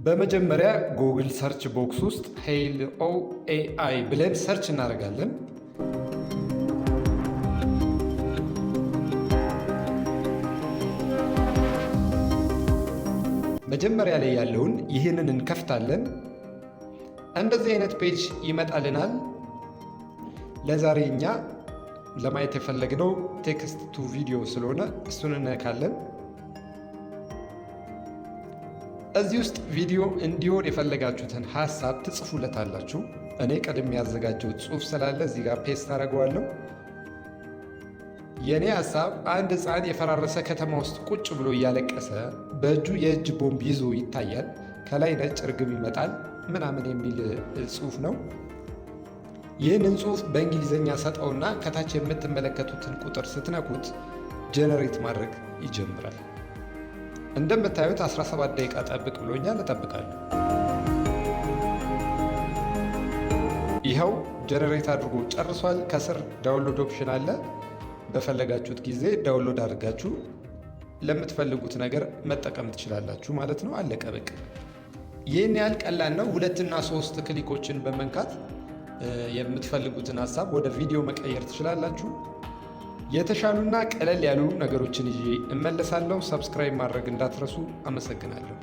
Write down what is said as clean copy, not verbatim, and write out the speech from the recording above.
በመጀመሪያ Google search box ውስጥ Hailuo AI ብለን search እናደርጋለን። መጀመሪያ ላይ ያለውን ይህንን እንከፍታለን። እንደዚህ አይነት page ይመጣልናል። ለዛሬ እኛ ለማየት የፈለግነው text to video ስለሆነ እሱን እንነካለን። እዚህ ውስጥ ቪዲዮ እንዲሆን የፈለጋችሁትን ሀሳብ ትጽፉለታላችሁ። እኔ ቀድሜ ያዘጋጀሁት ጽሁፍ ስላለ እዚህ ጋር paste አደርገዋለሁ። የእኔ ሀሳብ አንድ ሕፃን የፈራረሰ ከተማ ውስጥ ቁጭ ብሎ እያለቀሰ በእጁ የእጅ ቦምብ ይዞ ይታያል። ከላይ ነጭ እርግብ ይመጣል ምናምን የሚል ጽሁፍ ነው። ይህንን ጽሁፍ በእንግሊዝኛ ሰጠውና ከታች የምትመለከቱትን ቁጥር ስትነኩት generate ማድረግ ይጀምራል። እንደምታዩት 17 ደቂቃ ጠብቅ ብሎኛል። እጠብቃለሁ። ይኸው generate አድርጎ ጨርሷል። ከስር download option አለ። በፈለጋችሁት ጊዜ download አድርጋችሁ ለምትፈልጉት ነገር መጠቀም ትችላላችሁ ማለት ነው። አለቀ በቃ። ይህን ያህል ቀላል ነው። ሁለትና ሶስት click ኦችን በመንካት የምትፈልጉትን ሀሳብ ወደ ቪዲዮ መቀየር ትችላላችሁ። የተሻሉና ቀለል ያሉ ነገሮችን ይዤ እመለሳለሁ። Subscribe ማድረግ እንዳትረሱ። አመሰግናለሁ።